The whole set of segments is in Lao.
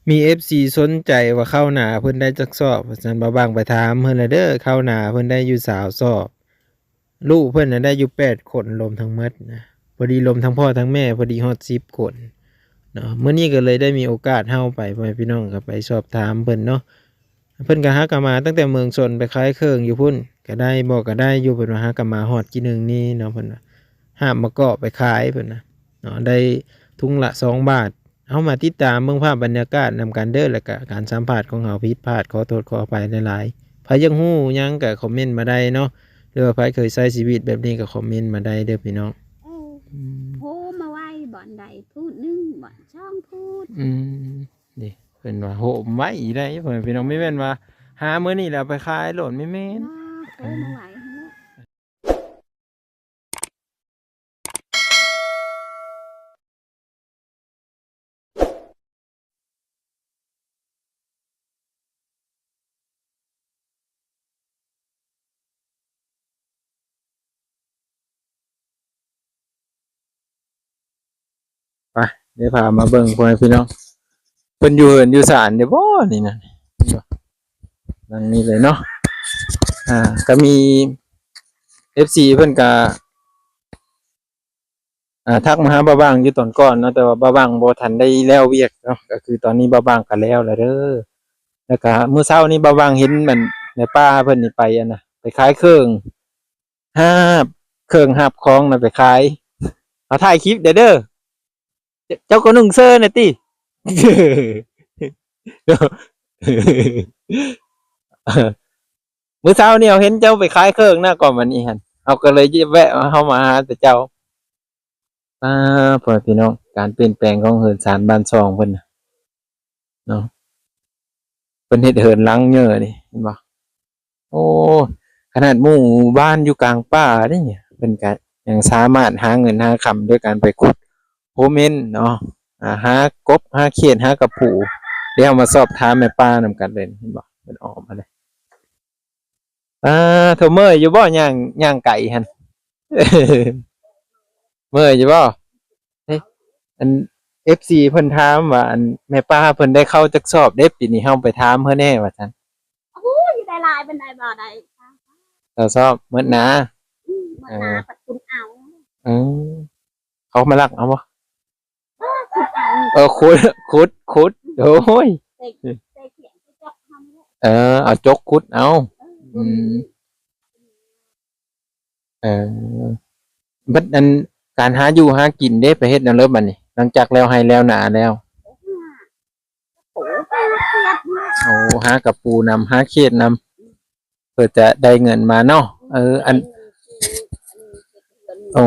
ມີເອັຟຊີສົນໃຈວ່າຄາວໜ້າເພິ່ນໄດ້ຈັກສອບວ່າຊັ້ນ, ບ່າວບັ້ງໄປຖາມເພິ່ນແລ້ວເດີ, ຄາວໜ້າເພິ່ນໄດ້ຢູ່ຊາວສອບ, ລູກເພິ່ນນະໄດ້ຢູ່ແປດຄົນລວມທັງໝົດນະ, ພໍດີລວມທັງພໍ່ທັງແມ່ ພໍດີຮອດສິບຄົນເນາະ. ມື້ນີ້ກໍເລີຍໄດ້ມີໂອກາດເຮົາໄປ ພໍ່ແມ່ພີ່ນ້ອງກໍໄປສອບຖາມເພິ່ນເນາະ. ເພິ່ນກໍຫາກໍມາຕັ້ງແຕ່ເມືອງຊົນ ໄປຂາຍເຄື່ອງຢູ່ພຸ້ນກໍໄດ້ ບໍ່ກໍໄດ້ຢູ່, ເພິ່ນວ່າຫາກໍມາຮອດກີ້ໜຶ່ງນີ້ເນາະ, ເພິ່ນວ່າຫາບມະກອກໄປຂາຍ ເພິ່ນວ່າເນາະ, ໄດ້ທຸງລະສອງບາດ. ເຮົາມາຕິດຕາມເບິ່ງພາບບັນຍາກາດນຳກັນເດີ, ແລ້ວກະການສຳພາດຂອງເຮົາຜິດພາດ ຂໍໂທດຂໍອະໄພຫຼາຍໆ. ໃຜຢາກຮູ້ຫຍັງກະຄອມເມັນມາໄດ້ເນາະ, ຫຼືວ່າໃຜເຄີຍໃຊ້ຊີວິດແບບນີ້ກະຄອມເມັນມາໄດ້ເດີພີ່ນ້ອງ. ເອີ ອືມ ໂຮມມາໄວ້ບ່ອນໃດ ພູດໜຶ່ງ ບ່ອນສອງພູດ. ອືມ ນີ້ເພິ່ນວ່າໂຮມໄວ້ໄດ້ ພໍ່ແມ່ພີ່ນ້ອງ, ບໍ່ແມ່ນວ່າຫາມື້ນີ້ແລ້ວໄປຂາຍໂລດ, ບໍ່ແມ່ນ ບໍ່ ໂຮມມາໄວ້ຫັ້ນແຫຼະ. ໄປ ເດີ ພາມາເບິ່ງ ພໍ່ແມ່ພີ່ນ້ອງ, ເພິ່ນຢູ່ເຮືອນຢູ່ຊານເດ້ບໍ່ນີ້ນະ? ຫຼັງນີ້ເລີຍເນາະ. ອ່າ ກໍມີເອັຟຊີເພິ່ນກໍ ອ່າ ທັກມາຫາບ່າວບັ້ງຢູ່ຕອນກ່ອນເນາະ, ແຕ່ວ່າບ່າວບັ້ງບໍ່ທັນໄດ້ແລ້ວວຽກເນາະ, ກໍຄືຕອນນີ້ບ່າວບັ້ງກໍແລ້ວແລ້ວເດີ. ແລ້ວກໍມື້ເຊົ້ານີ້ບ່າວບັ້ງເຫັນອັນແມ່ປ້າເພິ່ນນີ້ໄປອັນນະ ໄປຂາຍເຄື່ອງ ຫາບເຄື່ອງຫາບຂອງນະໄປຂາຍ. ເອົາ ຖ່າຍຄລິບແດ່ເດີ. ເຈົ້າ ເຈົ້າກໍນຸ່ງເຊີນະຕິ. ມື້ເຊົ້ານີ້ເຮົາເຫັນເຈົ້າໄປຂາຍເຄື່ອງນະ ກ່ອນວັນນີ້ຫັ້ນ, ເຮົາກໍເລີຍແວະເຮົາມາຫາແຕ່ເຈົ້າ. ປ້າ ພໍ່ແມ່ພີ່ນ້ອງ, ການປ່ຽນແປງຂອງເຮືອນຊານບ້ານຊ່ອງເພິ່ນນະ ເນາະ, ເພິ່ນເຮັດເຮືອນຫຼັງເຍີນີ້ ເຫັນບໍ່? ໂອ້ ຂະໜາດໝູ່ບ້ານຢູ່ກາງປ່າເດ້ນີ້ ເພິ່ນກະຍັງສາມາດຫາເງິນຫາຄຳໂດຍການໄປຂຸດໂຄເມັນເນາະ, ອ່າ ຫາກົບ ຫາເຂດ ຫາກະປູ. ດຽວເຮົາມາສອບຖາມແມ່ປ້ານຳກັນເລີຍ ເຫັນບໍ່? ເພິ່ນອອກມາເລີຍ. ອ່າ ໂທ້ ເມື່ອຍຢູ່ບໍ່ ຍ່າງ ຍ່າງໄກຫັ້ນ? ເມື່ອຍຢູ່ບໍ່? ເອີ ອັນ ເອັຟຊີ ເພິ່ນຖາມວ່າ ອັນ ແມ່ປ້າເພິ່ນໄດ້ເຂົ້າຈັກສອບເດ້ ປີນີ້ ເຮົາໄປຖາມເພິ່ນແດ່ວ່າຊັ້ນ. ໂອ້ຍ ໄດ້ຫຼາຍປານໃດບໍ່? ໄດ້ຊາວສອບ. ໝົດນາ? ອືມ ໝົດນາ ເອີ ພັດຄຸນເອົາ. ເອີ ເຂົາມາລັກເອົາບໍ່? ເອີ ຂຸດເອົາ. ເອີ ຂຸດ ຂຸດ ຂຸດ. ໂອ້ຍ ເອີ ເອົາຈົກຂຸດເອົາ. ອືມ ເອີ ບັດອັນ ການຫາຢູ່ຫາກິນເດ້ ໄປເຮັດແນວໃດບັດນີ້ ຫຼັງຈາກແລ້ວໄຮ່ແລ້ວນາແລ້ວ? ໂອ້ ຫາກະປູນຳ ຫາເຂດນຳ ເພື່ອຈະໄດ້ເງິນມາເນາະ. ເອີ ອັນ ໂອ້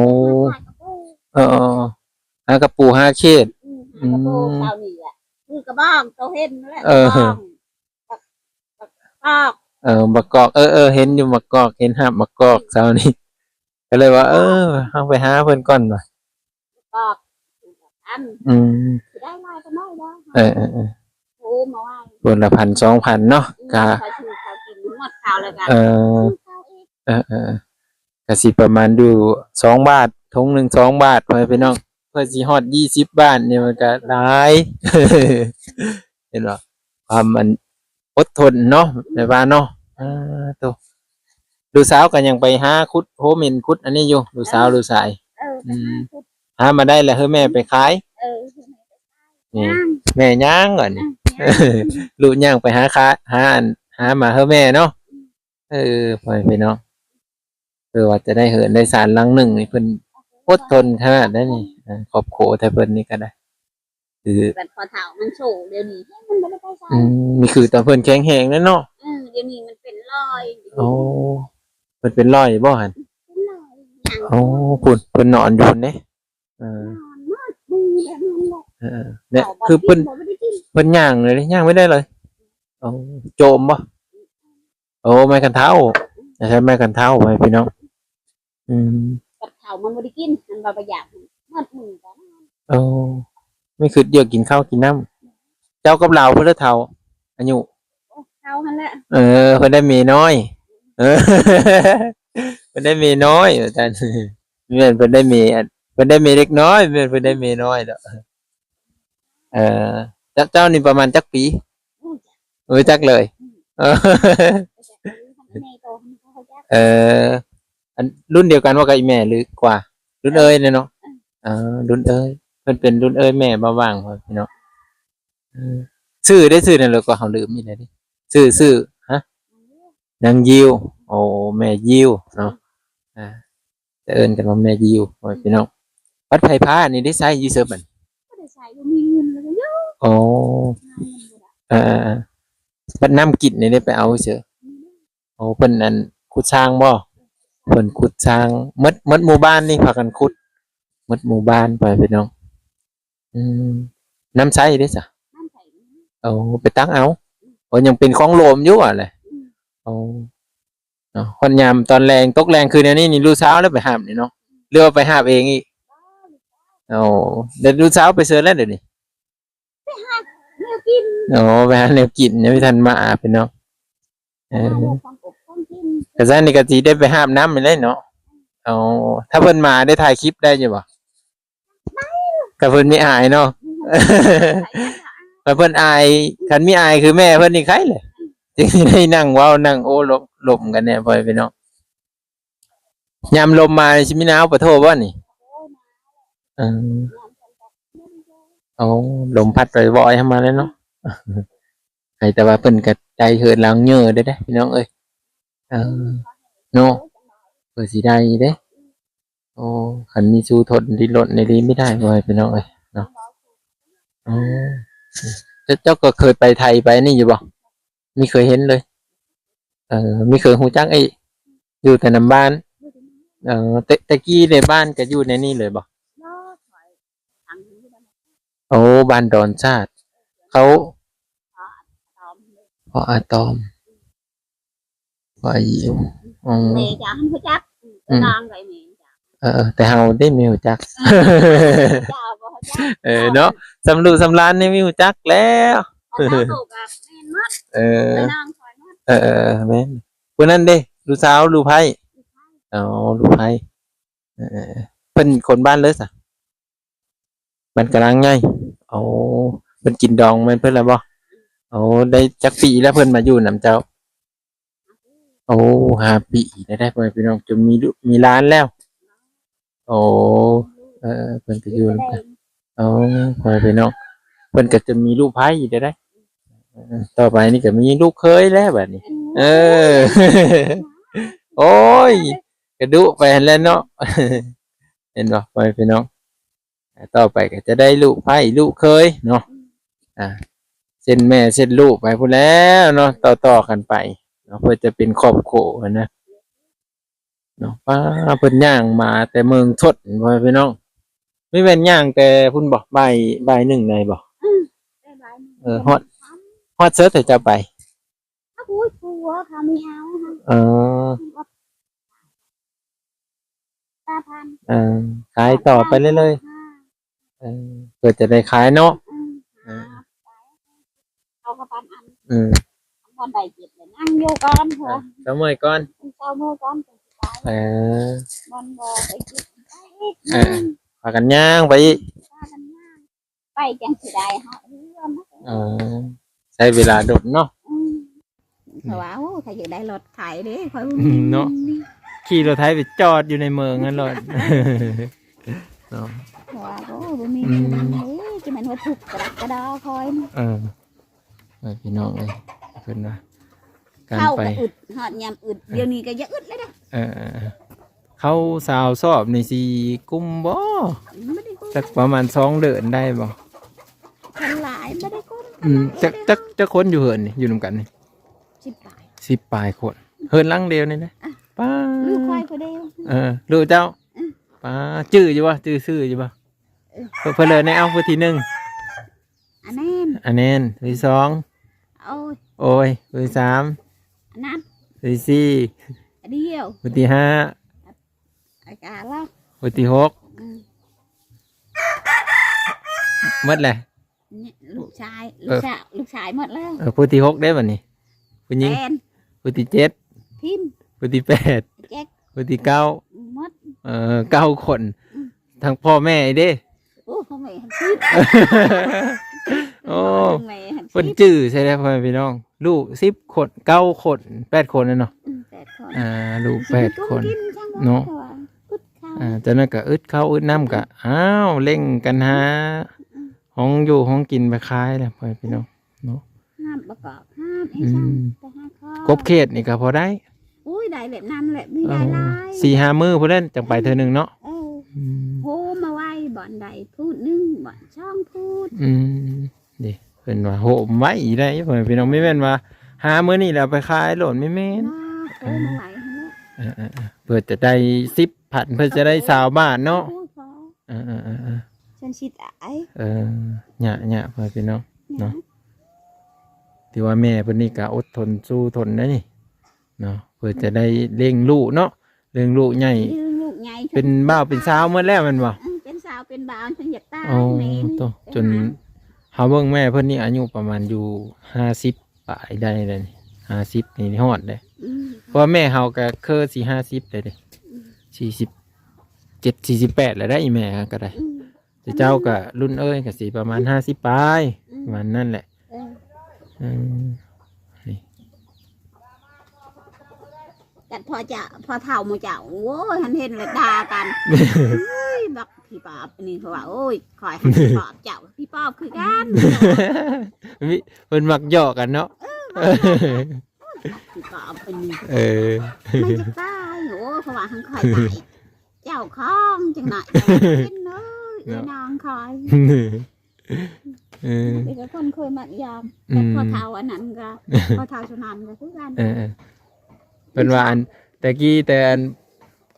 ເອີ ຫາກະປູຫາເຂດ. ອືມ ຫາກະປູ ອືມ ເຊົ້ານີ້ແຫຼະ ຄືກະບອງ ໂຕເຫັນແຫຼະ. ເອີ ກະບອງ ບັກ ບັກກອກ. ເອີ ບັກກອກ ເອີ ເອີ ເຫັນຢູ່ບັກກອກ ເຫັນຫາບບັກກອກເຊົ້ານີ້ ກໍເລີຍວ່າ ເອີ ເຮົາໄປຫາເພິ່ນກ່ອນວ່າ ອືມ ຊິໄດ້ຫຼາຍປານໃດບໍ່? ເອີ ເອີ ເອີ ໂອ້ ມາໄວ້ ຄົນລະພັນສອງພັນເນາະ. ອືມ ກະ ເອີ ເອີ ເອີ ກະຊິປະມານຢູ່ສອງບາດ ຖົງໜຶ່ງສອງບາດ ພໍ່ແມ່ພີ່ນ້ອງ. ເພື່ອຊິຮອດຊາວບາດນີ້ ມັນກະຫຼາຍ ເຫັນບໍ່? ຄວາມອັນ ອົດທົນເນາະ ແມ່ປ້າເນາະ. ອ່າ ໂຕ ລູກສາວກໍຍັງໄປຫາຂຸດໂຄເມັນ ຂຸດອັນນີ້ຢູ່ ລູກສາວ ເອີ ລູກຊາຍ. ເອີ ອືມ ໄປຫາຂຸດ ຫາມາໄດ້ແລ້ວ ເຮີແມ່ໄປຂາຍ. ເອີ ເຮີແມ່ໄປຂາຍ. ນີ້ ຍ່າງ ແມ່ຍ່າງ ອັນນີ້ ເອີ ຍ່າງ ລູກຍ່າງໄປຫາຂາຍ ຫາອັນ ຫາມາເຮີແມ່ເນາະ. ອືມ ເອີ ພໍ່ແມ່ພີ່ນ້ອງ ເພື່ອວ່າຈະໄດ້ເຮືອນໄດ້ຊານຫຼັງໜຶ່ງນີ້ ເພິ່ນອົດທົນຂະໜາດໃດນີ້. ເອີ ຄອບຄົວແທ້ເພິ່ນນີ້ກໍໄດ້ ຄື ແບບພໍເຖົ້າມັນໂຊ ດຽວນີ້ມັນບໍ່ໄດ້ໄປໃສ. ອືມ ນີ້ຄືຕອນເພິ່ນແຂງແຮງແລ້ວເນາະ. ອືມ ດຽວນີ້ມັນເປັນລອຍ. ໂອ້ ເພິ່ນເປັນລອຍບໍ່ຫັ້ນ? ເປັນລອຍ. ໂອ້ ພຸ້ນ ເພິ່ນນອນຢູ່ພຸ້ນເດ້. ເອີ ນອນໝົດມື້ແບບນັ້ນແຫຼະ. ເອີ ແລະ ເຂົ້າບໍ່ກິນ ຄືເພິ່ນ ບໍ່ໄດ້ກິນ ເພິ່ນຍ່າງເລີຍ ຍ່າງໄປໄດ້ເລີຍ. ໂອ້ ໂຈມບໍ່? ໂອ້ ໄມ້ຄັນເທົ້າ ໃຊ້ໄມ້ຄັນເທົ້າໄວ້ພີ່ນ້ອງ. ອືມ ກັບເຂົ້າມັນບໍ່ໄດ້ກິນ ມັນວ່າບໍ່ຢາກ ໝົດມື້ກໍນອນ. ໂອ້ ມີຄຶດຢາກກິນເຂົ້າກິນນ້ຳ. ເຈົ້າກັບລາວຜູ້ໃດເຖົ້າອາຍຸ? ໂອ້ ເຖົ້າຫັ້ນແຫຼະ. ເອີ ເພິ່ນໄດ້ເມນ້ອຍ. ເອີ ເພິ່ນໄດ້ເມນ້ອຍວ່າຊັ້ນ. ແມ່ນ ເພິ່ນໄດ້ເມ ອັນ ເພິ່ນໄດ້ເມເດັກນ້ອຍ ແມ່ນ ເພິ່ນໄດ້ເມນ້ອຍດອກ. ເອີ ຈັກ ເຈົ້ານີ້ປະມານຈັກປີ? ບໍ່ຮູ້ຈັກ ເອີ ຈັກເລີຍ. ອືມ ເອີ ແຕ່ຈັກປີ ຄັນແມ່ໂຕ ເອີ ອັນລຸ້ນດຽວກັນບໍ່ກັບອີ່ແມ່ ຫຼືກວ່າ? ລຸ້ນເອີຍແຫຼະເນາະ. ເອີ ເອີ ລຸ້ນເອີຍ ເພິ່ນເປັນລຸ້ນເອີຍແມ່ບ່າວຫວ່າງ ພີ່ນ້ອງ. ເອີ ຊື່ເດ້ ຊື່ນັ້ນແຫຼະ ກໍເຮົາລືມອີກແລ້ວເດ້. ຊື່ ຊື່ ຮະ? ນາງຢິວ. ໂອ້ ແມ່ຢິວເນາະ. ອ່າ ຈະເອີ້ນກັນວ່າແມ່ຢິວ ພໍ່ແມ່ພີ່ນ້ອງ. ບັດໄຟຟ້ານີ້ໄດ້ໃຊ້ຢູ່ເຊີບັດ? ບໍ່ໄດ້ໃຊ້ ບໍ່ມີເງິນແລ້ວກໍຢູ່. ໂອ້ ຫາເງິນບໍ່ໄດ້. ເອີ ບັດນ້ຳກິນນີ້ໄດ້ໄປເອົາເຊີ? ໂອ້ ເພິ່ນອັນຂຸດສ້າງບໍ່? ເພິ່ນຂຸດສ້າງ ໝົດ ໝົດໝູ່ບ້ານນີ້ພາກັນຂຸດ ໝົດໝູ່ບ້ານ ພໍ່ແມ່ພີ່ນ້ອງ. ອືມ ນ້ຳໃຊ້ເດ້ຊະ? ນ້ຳໃຊ້. ໂອ້ ໄປຕັກເອົາ. ໂອ້ ຍັງເປັນຂອງໂຫຼມຢູ່ຫັ້ນແຫຼະ. ອືມ ໂອ້ ເນາະ ຮອດຍາມຕອນແລງ ຕົກແລງຄືນແນວນີ້ນີ້ ລູກສາວແລ້ວໄປຫາບນີ້ເນາະ ຫຼືວ່າໄປຫາບເອງອີກ? ໂອ້ ແລ້ວລູກສາວໄປໃສແລ້ວດຽວນີ້? ໄປຫາແນວກິນ. ໂອ້ ໄປຫາແນວກິນ ຍັງບໍ່ທັນມາ ພີ່ນ້ອງ. ເອີ ຫາແນວຂອງອົບຂອງກິນ. ກະຊັ້ນນີ້ກະຊິໄດ້ໄປຫາບນ້ຳນີ້ແຫຼະເນາະ. ໂອ້ ຖ້າເພິ່ນມາໄດ້ຖ່າຍຄລິບໄດ້ຢູ່ບໍ່? ກະເພິ່ນມີອາຍເນາະ. ກະເພິ່ນອາຍ ຄັນມີອາຍຄືແມ່ເພິ່ນນີ້ໄຄແຫຼະ ຈຶ່ງຊິໄດ້ນັ່ງເວົ້ານັ່ງໂອ້ລົມກັນແດ່ ພໍ່ແມ່ພີ່ນ້ອງ. ຍາມລົມມາຊິມີໜາວປະໂທບໍ່ນີ້? ເອີ ໂອ້ ລົມພັດວອຍໆເຂົ້າມາແລ້ວເນາະ. ໃຫ້ແຕ່ວ່າເພິ່ນກະໄດ້ເຮືອນຫຼັງເຍີເດ້ ພີ່ນ້ອງເອີຍ. ເອີ ເນາະ ເພື່ອຊິໄດ້ເດ້. ໂອ້ ຄັນມີສູ້ທົນດີ້ນລົນນີ້ດີມີໄດ້ ພໍ່ແມ່ພີ່ນ້ອງເອີຍເນາະ. ໂອ້ ເຈົ້າ ເຈົ້າກໍເຄີຍໄປໄທໄປນີ້ຢູ່ບໍ່? ມີເຄີຍເຫັນເລີຍ. ເອີ ມີເຄີຍຮູ້ຈັກອີກ ຢູ່ແຕ່ນຳບ້ານ. ເອີ ແຕ່ ແຕ່ກີ້ໃນບ້ານກໍຢູ່ໃນນີ້ເລີຍບໍ່? ໂອ້ ບ້ານດອນຊາດ ເຂົາ ພໍ່ອາຕອມ ພໍ່ອາຕອມ. ວ່າຢູ່ ອືມ ແມ່ເຈົ້າຫັ້ນຮູ້ຈັກ. ອືມ ນ້ອງກໍແມ່ເຈົ້າ. ເອີ ແຕ່ເຮົາເດ້ບໍ່ຮູ້ຈັກ. ເອີ ເຈົ້າບໍ່ຮູ້ຈັກ. ເອີ ເນາະ ສຳລູກສຳຫຼານນີ້ມີຮູ້ຈັກແລ້ວ. ເອີ ເອີ ແມ່ນ. ຜູ້ນັ້ນເດ້ ລູກສາວ ລູກໃພ້? ລູກໃພ້. ອໍ ລູກໃພ້. ເອີ ເພິ່ນຄົນບ້ານເລີຍຊະ? ມັນກຳລັງໃຫຍ່. ໂອ້ ເພິ່ນກິນດອງແມ່ນເພິ່ນແລ້ວບໍ່? ໂອ້ ໄດ້ຈັກປີແລ້ວເພິ່ນມາຢູ່ນຳເຈົ້າ? ໂອ້ ຫ້າປີແລ້ວໄດ໋ ພໍ່ແມ່ພີ່ນ້ອງ ຈົນມີລູກມີຫຼານແລ້ວ. ໂອ້ ເອີ ເພິ່ນກໍຢູ່ນຳກັນ. ໂອ້ ພໍ່ແມ່ພີ່ນ້ອງ ເພິ່ນກໍຈົນມີລູກໃພ້ແລ້ວໄດ໋. ເອີ ຕໍ່ໄປນີ້ກໍມີລູກເຂີຍແລ້ວບັດນີ້. ເອີ ໂອ້ຍ ກະດຸໄປຫັ້ນແຫຼະເນາະ. ເຫັນບໍ່ ພໍ່ແມ່ພີ່ນ້ອງ? ອ່າ ຕໍ່ໄປກໍຈະໄດ້ລູກໃພ້ລູກເຂີຍເນາະ. ອ່າ ເຊັ່ນແມ່ເຊັ່ນລູກໄປພຸ້ນແຫຼະເນາະ ຕໍ່ໆກັນໄປເນາະ ເພື່ອຈະເປັນຄອບຄົວຫັ້ນນະເນາະ. ປ້າ ເພິ່ນຍ່າງມາແຕ່ເມືອງຊົນ ພໍ່ແມ່ພີ່ນ້ອງ. ມີແມ່ນຍ່າງແຕ່ພຸ້ນບໍ່? ບ່າຍ ບ່າຍໜຶ່ງໄດ້ບໍ່? ອືມ ແຕ່ບ່າຍໜຶ່ງ. ເອີ ຮອດ ຮອດເສີແຕ່ເຈົ້າໄປ? ໂອ້ຍ ຜົວເຂົາມີເອົາ. ເອີ ຫ້າພັນ. ເອີ ຂາຍຕໍ່ໄປເລື້ອຍໆ. ເອີ ເພື່ອຈະໄດ້ຂາຍເນາະ. ອືມ ເອີ ເອົາກະປັນອັນ. ອືມ ບ່ອນໃດເຈັບແລ້ວ ນັ່ງຢູ່ກ່ອນ. ເອີ ເຊົາເມື່ອຍກ່ອນ ເຊົາເມື່ອຍກ່ອນ. ເອີ ບ່ອນບໍ່ໄດ້ເຈັບໄປອີກ. ເອີ ພາກັນຍ່າງໄປອີກ ພາກັນຍ່າງ ໄປຈັ່ງຊິໄດ້ຮອດເຮືອນ. ເອີ ໃຊ້ເວລາດົນເນາະ. ອືມ ເພາະວ່າ ໂອ້ ຖ້າຢາກໄດ້ລົດໄຖເດ້ຂ້ອຍ ເນາະ ຂີ່ລົດໄຖໄປຈອດຢູ່ໃນເມືອງນັ້ນໂລດເນາະ. ເພາະວ່າ ໂອ້ ບໍ່ມີເງິນເດ້ ຈະແມ່ນວ່າທຸກກະດັກກະດໍຂ້ອຍ. ເອີ ພີ່ນ້ອງເອີຍ ເພິ່ນວ່າ ການໄປ ເຂົ້າກໍອຶດ ຮອດຍາມອຶດ ດຽວນີ້ກໍຢ່າອຶດແລ້ວເດ້. ເອີ ເອີ ເອີ ເຂົ້າຊາວສອບນີ້ຊິກຸ້ມບໍ່? ບໍ່ໄດ້ກຸ້ມ ຈັກປະມານສອງເດືອນໄດ້ບໍ່? ຄົນຫຼາຍບໍ່ໄດ້ກຸ້ມ. ອືມ ຈັກ ຈັກ ຈັກຄົນຢູ່ເຮືອນນີ້ ຢູ່ນຳກັນນີ້? ສິບປາຍ ສິບປາຍຄົນ. ເຮືອນຫຼັງດຽວນີ້ນະ? ປ້າ ລູກຂ້ອຍຜູ້ດຽວ. ເອີ ລູກເຈົ້າ. ອືມ ປ້າ ຈື່ຢູ່ບໍ່? ຈື່ຊື່ຢູ່ບໍ່? ເອີ ເພິ່ນເລີຍແນ່ ເອົາ ຜູ້ທີໜຶ່ງ ອາແນນ ອາແນນ. ຜູ້ທີສອງ ໂອ້ຍ ໂອ້ຍ. ຜູ້ທີສາມ ອານັດ. ຜູ້ທີສີ່ ອາດຽວ. ຜູ້ທີຫ້າ ອາກາລະ. ຜູ້ທີຫົກ ອືມ ໝົດແຫຼະ. ນີ້ລູກຊາຍ ເອີ ລູກຊາຍ ລູກຊາຍໝົດແລ້ວ. ເອີ ຜູ້ທີຫົກເດ້ບັດນີ້? ຜູ້ຍິງ. ແມ່ນ. ຜູ້ທີເຈັດ ພິມ. ຜູ້ທີແປດ ແຈັກ. ຜູ້ທີເກົ້າ ໝົດ. ເອີ ເກົ້າຄົນ. ອືມ ທັງພໍ່ແມ່ອີກເດ້. ໂອ້ ພໍ່ແມ່ຫັ້ນສິບ. ໂອ້ ເພິ່ນຈື່ໃສ່ແລ້ວ ພໍ່ແມ່ພີ່ນ້ອງ ລູກສິບຄົນ ເກົ້າຄົນ ແປດຄົນແລ້ວເນາະ ອືມ ແປດຄົນ ອ່າ ລູກແປດຄົນເນາະ ອ່າ ຈາກນັ້ນກໍອຶດເຂົ້າອຶດນ້ຳ ກໍ ອືມ ອ້າວ ເລັ່ງກັນຫາ ອືມ ຂອງຢູ່ຂອງກິນໄປຂາຍແລ້ວ ພໍ່ແມ່ພີ່ນ້ອງເນາະ ຫາບປະກອບ ຫາບ ອືມ ໄອ້ຊ່າງ ໄປຫາຂອງ ກົບເຂດນີ້ກໍພໍໄດ້ ໂອ້ຍ ໄດ້ແບບນັ້ນແຫຼະ ມີ ໂອ້ ໄດ້ຫຼາຍ ສີ່ຫ້າມື້ພຸ້ນແຫຼະ ຈັ່ງໄປເທື່ອໜຶ່ງເນາະ ເອີ ອືມ ໂທມາໄວ້ ບ່ອນໃດພູດໜຶ່ງ ບ່ອນສອງພູດ ອືມ ນີ້ເພິ່ນວ່າໂຮມໄວ້ໄດ້ ພໍ່ແມ່ພີ່ນ້ອງ ບໍ່ແມ່ນວ່າຫາມື້ນີ້ແລ້ວໄປຂາຍໂລດ ບໍ່ແມ່ນ ໂທມາໄວ້ຫັ້ນແຫຼະ ເອີໆໆ ເພື່ອຈະໄດ້ສິບພັນ ເພື່ອຈະໄດ້ຊາວບາດເນາະ ໂອ້ຍ ພໍ ເອີໆໆໆ ຊັ້ນຊິຕາຍ ເອີ ຍາກໆ ພໍ່ແມ່ພີ່ນ້ອງເນາະ ຍາກ ຖືວ່າແມ່ເພິ່ນນີ້ກໍອົດທົນສູ້ທົນໄດ໋ນີ້ ເນາະ ເພື່ອຈະໄດ້ລ້ຽງລູກເນາະ ລ້ຽງລູກໃຫຍ່ ລ້ຽງລູກໃຫຍ່ ເປັນບ່າວເປັນສາວໝົດແລ້ວແມ່ນບໍ່? ອືມ ເປັນສາວເປັນບ່າວ ເພິ່ນຢາກຕາຍ ໂອ້ ແມ່ນີ້ ໂຕ ຈົນ ເຮົາເບິ່ງແມ່ເພິ່ນນີ້ອາຍຸປະມານຢູ່ຫ້າສິບປາຍໄດ້ແລ້ວນີ້ ຫ້າສິບນີ້ຮອດເດ້ ອືມ ເພາະວ່າແມ່ເຮົາກໍຄືຊິຫ້າສິບໄດ້ເດ້ ອືມ ສີ່ສິບເຈັດ ສີ່ສິບແປດແລ້ວໄດ໋ ອີ່ແມ່ກໍໄດ້ ອືມ ເຈົ້າກໍລຸ້ນເອີຍ ກໍຊິປະມານຫ້າສິບປາຍ ອືມ ປະມານນັ້ນແຫຼະ ເອີ ເອີ ນີ້ ກັນພໍ່ເຈົ້າ ພໍ່ເຖົ້າໝູ່ເຈົ້າ ໂອ້ຍ ຫັນເຫັນແລ້ວດ່າກັນ ເອີຍ ບັກຜີປອບອັນນີ້ ເຂົາວ່າ ໂອ້ຍ ຂ້ອຍຫັ້ນຜີປອບ ເຈົ້າຜີປອບຄືກັນ ມີ ເພິ່ນມັກຫຍອກກັນເນາະ ເອີ ມັກຫຍອກກັນ ໂອ້ຍ ຜີປອບອັນນີ້ ເອີ ມັນຈະຕາຍ ໂອ້ຍ ເຂົາວ່າ ຫັນຂ້ອຍຕາຍ ເຈົ້າຂອງຈັ່ງໜ້ອຍ ເຈົ້າກິນເດີ ເນາະ ອີນາງຄອຍ ເອີ ເປັນຄົນເຄີຍມັກຢອກ ອືມ ແຕ່ພໍ່ເຖົ້າອັນນັ້ນກໍ ພໍ່ເຖົ້າສຸນັນກໍຄືກັນ ເອີໆ ເພິ່ນວ່າອັນ ແຕ່ກີ້ແຕ່ອັນ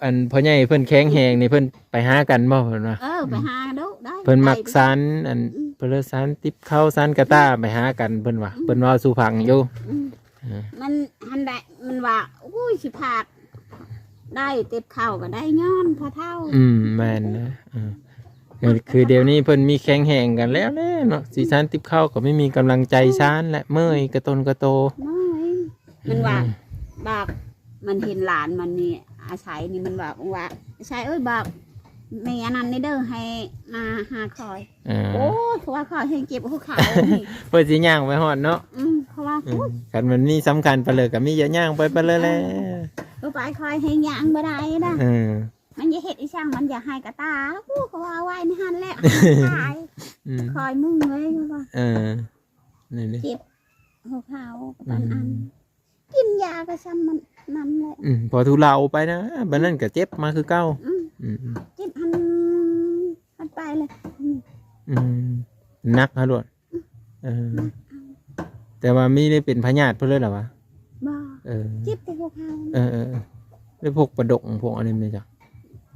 ອັນພໍ່ໃຫຍ່ເພິ່ນແຂງແຮງນີ້ ເພິ່ນໄປຫາກັນບໍ່ ເພິ່ນວ່າ ເອີ ໄປຫາດຸໄດ້ ເພິ່ນມັກ ໄປ ສານອັນ ອືມ ເພິ່ນສານຕິບເຂົ້າ ສານກະຕ່າ ໄປຫາກັນ ເພິ່ນວ່າ ອືມ ເພິ່ນເວົ້າສູ່ຟັງຢູ່ ອືມ ເອີ ມັນຫັ້ນແຫຼະ ມັນວ່າ ໂອ້ຍ ຊິພາກ ໄດ້ຕິບເຂົ້າກໍໄດ້ຍ້ອນພໍ່ເຖົ້າ ອືມ ແມ່ນນະ ເອີ ຄື ຄືດຽວນີ້ເພິ່ນມີແຂງແຮງກັນແລ້ວແຫຼະເນາະ ຊິສານຕິບເຂົ້າກໍໄມ່ມີກຳລັງໃຈສານແຫຼະ ເມື່ອຍກະຕົນກະໂຕ ເມື່ອຍ ມັນວ່າ ອືມ ບອກ ມັນເຫັນຫຼານມັນນີ້ ອາໄສນີ້ ມັນບອກວ່າ ອາໄສເອີຍ ບອກແມ່ອັນນັ້ນນີ້ເດີ ໃຫ້ມາຫາຂ້ອຍ ເອີ ໂອ້ຍ ເພາະວ່າຂ້ອຍແຮງເຈັບຫົວເຂົ່ານີ້ ເພິ່ນຊິຍ່າງໄປຮອດເນາະ ອືມ ເພາະວ່າ ອືມ ໂອ້ຍ ຄັນມັນມີສຳຄັນປານເລີກະມີຢ່າຍ່າງໄປປານເລີແຫຼະ ເອີ ບໍ່ໄປຂ້ອຍແຮງຍ່າງບໍ່ໄດ້ນະ ເອີ ມັນຢາກເຮັດອີ່ຫຍັງ ມັນຢາກໃຫ້ກະຕາ ໂອ້ ເຂົາວ່າເອົາໄວ້ໃນຫັ້ນແຫຼະ ຂາຍ ອືມ ຂ້ອຍມຶງເລີຍ ເຂົາວ່າ ເອີ ນີ້ເດ້ ເຈັບຫົວເຂົ່າປານອັນ ອືມ ກິນຢາກໍຊ່ຳມັນນັ້ນແຫຼະ ອືມ ພໍທຸເລົາໄປນະ ບາດນັ້ນກໍເຈັບມາຄືເກົ່າ ອືມ ອືມໆ ເຈັບຫັ້ນ ມັນໄປເລີຍ ອືມ ອືມ ໜັກຫາໂລດ ອືມ ເອີ ແຕ່ວ່າມີໄດ້ເປັນພະຍາດເພິ່ນເລີຍລະຫວາ? ບໍ່ ເອີ ເຈັບແຕ່ຫົວເຂົ່າ ເອີໆ ໄດ້ພວກປາດົກພວກອັນນີ້ແມ່ນຫຍັງ?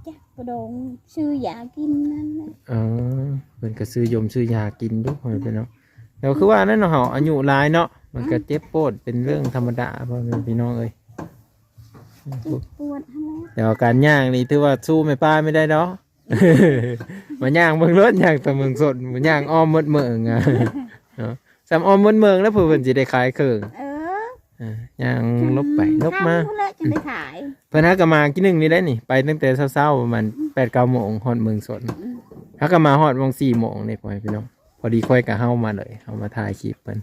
ຈັກປາດົງ ຊື້ຢາກິນນັ້ນແຫຼະ ເອີ ເພິ່ນກໍຊື້ຢົມຊື້ຢາກິນຢູ່ ພໍ່ແມ່ພີ່ນ້ອງ ແລ້ວຄືວ່ານັ້ນເນາະ ເຮົາອາຍຸຫຼາຍເນາະ ມັນກໍເຈັບປວດເປັນເລື່ອງທຳມະດາ ພໍ່ແມ່ພີ່ນ້ອງເອີຍ ເຈັບປວດຫັ້ນແຫຼະ ແຕ່ວ່າການຍ່າງນີ້ຖືວ່າສູ້ແມ່ປ້າບໍ່ໄດ້ດອກ ມາຍ່າງເບິ່ງໂລດ ຍ່າງແຕ່ເມືອງຊົນ ມາຍ່າງອ້ອມໝົດເມືອງ ອາ ເນາະ ສ່ຳອ້ອມໝົດເມືອງແລ້ວ ເພື່ອເພິ່ນຊິໄດ້ຂາຍເຄື່ອງ ເອີ ເອີ ຍ່າງຫຼົບໄປຫຼົບມາ ຄ່ຳພຸ້ນແຫຼະຈຶ່ງໄດ້ຂາຍ ເພິ່ນຫາກໍມາກີ້ໜຶ່ງນີ້ໄດ໋ນີ້ ໄປຕັ້ງແຕ່ເຊົ້າໆ ປະມານ ອືມ ແປດເກົ້າໂມງ ຮອດເມືອງຊົນ ອືມ ຫາກໍມາຮອດໝ່ອງສີ່ໂມງນີ້ ພໍ່ແມ່ພີ່ນ້ອງ ພໍດີຂ້ອຍກໍເຮົາມາເລີຍ ເຮົາມາຖ່າຍຄລິບເພິ່ນ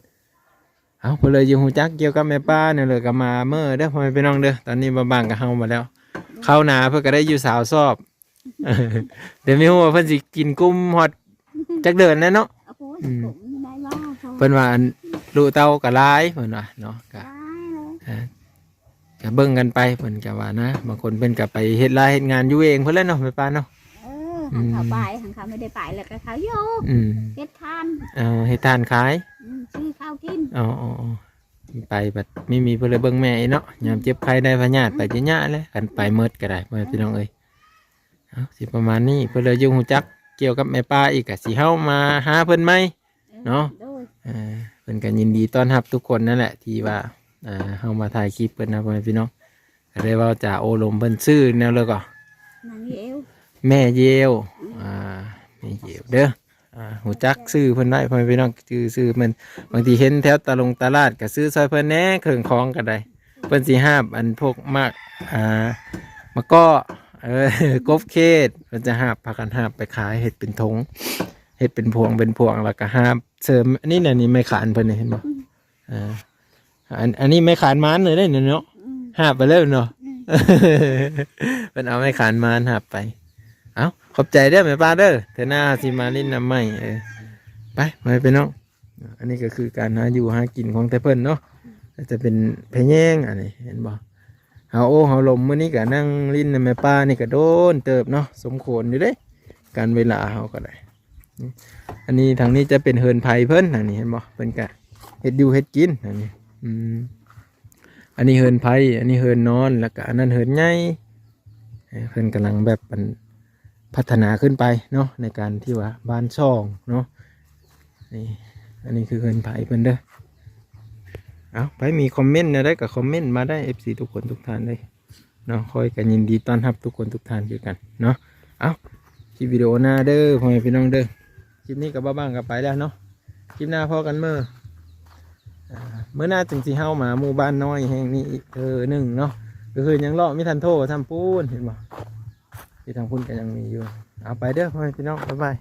ເອົາ ເພິ່ນເລີຍຢາກຮູ້ຈັກກ່ຽວກັບແມ່ປ້າແນວເລີຍ ກໍມາເມີເດີ ພໍ່ແມ່ພີ່ນ້ອງເດີ ຕອນນີ້ບ່າວບາງກໍເຮົາມາແລ້ວ ຄາວໜ້າເພິ່ນກໍໄດ້ຢູ່ສາວຊອບ ແຕ່ບໍ່ຮູ້ວ່າເພິ່ນຊິກິນກຸ້ມຮອດຈັກເດືອນແລ້ວເນາະ ໂອ້ຍ ອືມ ເພິ່ນວ່າອັນລູກເຕົ້າກໍຫຼາຍ ເພິ່ນວ່າເນາະ ກໍ ຫຼາຍເລີຍ ອ່າ ກໍເບິ່ງກັນໄປ ເພິ່ນກໍວ່ານະ ບາງຄົນເພິ່ນກໍໄປເຮັດລາຍເຮັດງານຢູ່ເວງເພິ່ນແຫຼະເນາະ ແມ່ປ້າເນາະ ເອີ ອືມ ຫາເຂົາໄປ ຫາເຂົາບໍ່ໄດ້ໄປ ແລ້ວກໍເຂົາຢູ່ ອືມ ເຮັດທານ ເອີ ເຮັດທານຂາຍ ອືມ ຊື້ເຂົ້າກິນ ອໍໆ ໄປບັດມີ ມີເພິ່ນເລີຍເບິ່ງແມ່ເນາະ ອືມ ຍາມເຈັບໄຂ້ໄດ້ພະຍາດໄປຈະຍະແຫຼະ ຄັນໄປໝົດກໍໄດ້ ພໍ່ແມ່ພີ່ນ້ອງເອີຍ ເອົາ ຊິປະມານນີ້ ເພິ່ນເລີຍຢາກຮູ້ຈັກກ່ຽວກັບແມ່ປ້າອີກ ກໍຊິເຮົາມາຫາເພິ່ນໃໝ່ ເອີ ເນາະ ໂດຍ ເອີ ເພິ່ນກໍຍິນດີຕ້ອນຮັບທຸກຄົນນັ້ນແຫຼະ ທີ່ວ່າ ເອີ ເຮົາມາຖ່າຍຄລິບເພິ່ນນະ ພໍ່ແມ່ພີ່ນ້ອງ ກໍໄດ້ເວົ້າຈາໂອ້ລົມເພິ່ນ ຊື່ແນວໃດກໍ ນາງເຢວ ແມ່ເຢວ ອືມ ອ່າ ແມ່ເຢວເດີ ອ່າ ຮູ້ຈັກຊື່ເພິ່ນໄວ້ ພໍ່ແມ່ພີ່ນ້ອງ ຊື່ ຊື່ເພິ່ນ ບາງທີເຫັນແຖວຕະຫຼົງຕະຫຼາດກໍຊື້ຊ່ອຍເພິ່ນແດ່ ເຄື່ອງຂອງກໍໄດ້ ເພິ່ນຊິຫາບອັນພວກໝາກ ອ່າ ໝາກເກາະ ເອີ ກົບເຂດ ເພິ່ນຈະຫາບ ພາກັນຫາບໄປຂາຍ ເຮັດເປັນຖົງ ເຮັດເປັນພວງເປັນພວງ ແລ້ວກໍຫາບເສີມ. ອັນນີ້ນະ ນີ້ໄມ້ຂານເພິ່ນນີ້ ເຫັນບໍ່? ອືມ ອ່າ ອັນ ອັນນີ້ໄມ້ຂານມານເລີຍເດ້ນີ້ເນາະ. ອືມ ຫາບໄປເລີຍເນາະ. ອືມ ເພິ່ນເອົາໄມ້ຂານມານຫາບໄປ. ເອົ້າ ຂອບໃຈເດີແມ່ປ້າເດີ ເທື່ອໜ້າເຮົາຊິມາຫຼິ້ນນຳໃໝ່. ເອີ ໄປ ໄປພີ່ນ້ອງ. ອັນນີ້ກໍຄືການຫາຢູ່ຫາກິນຂອງແຕ່ເພິ່ນເນາະ. ອືມ ກໍຈະເປັນພະແຍງ ອັນນີ້ເຫັນບໍ່? ເຮົາໂອ້ເຮົາລົມ ມື້ນີ້ກໍນັ່ງຫຼິ້ນນຳແມ່ປ້ານີ້ກໍໂດນເຕີບເນາະ ສົມຄວນຢູ່ເດ້ ການເວລາເຮົາກໍໄດ້. ອັນນີ້ ທາງນີ້ຈະເປັນເຮືອນໄພເພິ່ນ ທາງນີ້ເຫັນບໍ່? ເພິ່ນກະເຮັດຢູ່ເຮັດກິນ ທາງນີ້. ອືມ ອັນນີ້ເຮືອນໄພ ອັນນີ້ເຮືອນນອນ ແລ້ວກະອັນນັ້ນເຮືອນໃຫຍ່. ເອີ ເພິ່ນກຳລັງແບບ ອັນ ພັດທະນາຂຶ້ນໄປເນາະ ໃນການທີ່ວ່າບ້ານຊ່ອງເນາະ. ນີ້ ອັນນີ້ຄືເຮືອນໄພເພິ່ນເດີ. ເອົ້າ ໃຜມີຄອມເມັນແນວໃດກໍຄອມເມັນມາໄດ້ ເອັຟຊີ ທຸກຄົນທຸກທ່ານເລີຍເນາະ. ຂ້ອຍກໍຍິນດີຕ້ອນຮັບທຸກຄົນທຸກທ່ານຄືກັນເນາະ. ເອົ້າ ຄລິບວິດີໂອໜ້າເດີ ພໍ່ແມ່ພີ່ນ້ອງເດີ. ຄລິບນີ້ກໍບໍ່ບາງກໍໄປແລ້ວເນາະ. ຄລິບໜ້າພໍ້ກັນເມີ ອ່າ ມື້ໜ້າຈຶ່ງຊິເຮົາມາໝູ່ບ້ານນ້ອຍແຫ່ງນີ້ອີກເທື່ອໜຶ່ງເນາະ. ກໍຄືຍັງເລາະມີທັນໂທຊ້ຳປູນ ເຫັນບໍ່? ທີ່ທາງພຸ້ນກໍຍັງມີຢູ່. ເອົາ ໄປເດີ ພໍ່ແມ່ພີ່ນ້ອງ ບາຍບາຍ.